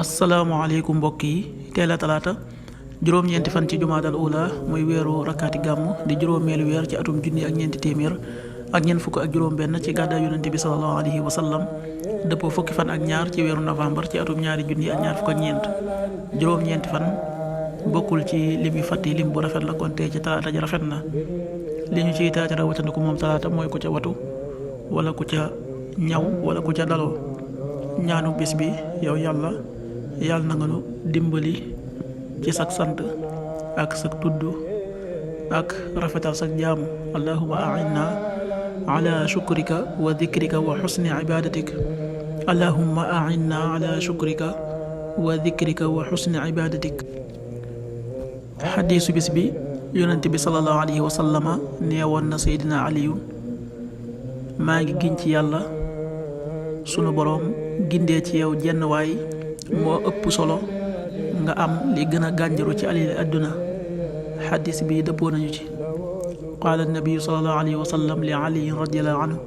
asalaamaaleykum mbokk yi teel a talaata juróom-ñeenti fan ci jumaadal ula muy weeru rakkaati gàmm di juróomeelu weer ci atum junni ak ñeenti téeméer ak ñeent fukk ak juróom-benn ci gàddaay yonente bi sallallahu alayhi wa sallam dëppoo fukki fan ak ñaar ci weeru novembre ci atum ñaari junni ak ñaar fukk ak ñeent juróom-ñeenti fan bokkul ci lim yu fàtti lim bu rafet la kon tey ci talaata ji rafet na li ñu ciy taati rawatandiku moom talaata mooy ku ca watu wala ku ca ñaw wala ku ca daloo ñaanu bis bi yow yàlla na nga nu dimbali ci sag sant ak sag tudd ak rafetal sag jaamu allahumma a'inna ala shukrika wa dhikrika wa husni ibadatik allahumma a'inna ala shukrika wa dhikrika wa husni ibadatik xadiisu bis bi yonent bi sallallahu alayhi wa sallama neewoon na seydina aliyun maa ngi giñ ci yàlla sunu boroom gindee ci yow jenn waay moo ëpp solo nga am li gën a gànjaru ci alili àdduna xadis bi dëppoo nañu ci qaala annabiyu sallallahu alayhi wa sallam li aliyin radiallahu anhu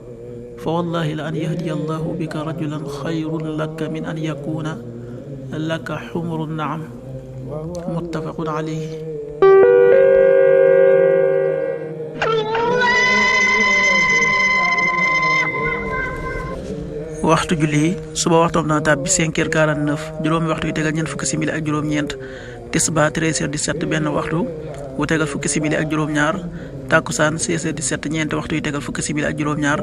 fa wallahi la an yahdiya allahu bika rajulan xayrun laka min an yakuna laka xumru naam muttafaqun alayhi. waxtu julli yi suba waxtoom na tàbbi 5h49 juróomi waxtu yu tegal ñeent fukki simili ak juróom-ñeent tisbaar 13h17 benn waxtu wu tegal fukki simili ak juróom-ñaar takkusaan 16h17 ñeenti waxtu yu tegal fukki simili ak juróom-ñaar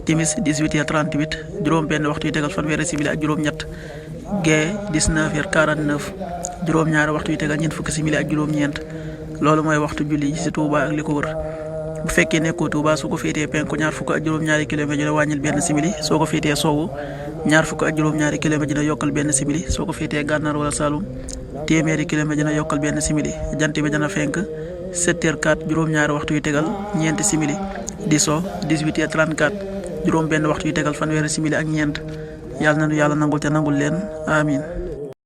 timis 18h38 juróom benn waxtu yu tegal fanweeri simili ak juróom-ñett gee 19h49 juróom-ñaari waxtu yu tegal ñeent fukki simili ak juróom-ñeent loolu mooy waxtu julli ci Tuuba ak li ko wër. bu fekkee nekkoo Tuuba su ko féetee penku ñaar fukk ak juróom-ñaari kilomètre dina wàññil benn simili soo ko féetee sowwu ñaar fukk ak juróom-ñaari kilomètre dina yokkal benn simili soo ko féetee gànnaar wala Saalum téeméeri kilomètre dina yokkal benn simili jant bi dana fenk 7h04 juróom-ñaari waxtu yu tegal ñeenti simili di so 18h34 juróom benn waxtu yu tegal fanweeri simili ak ñeent yàlla na nu yàlla nangul te nangul leen amin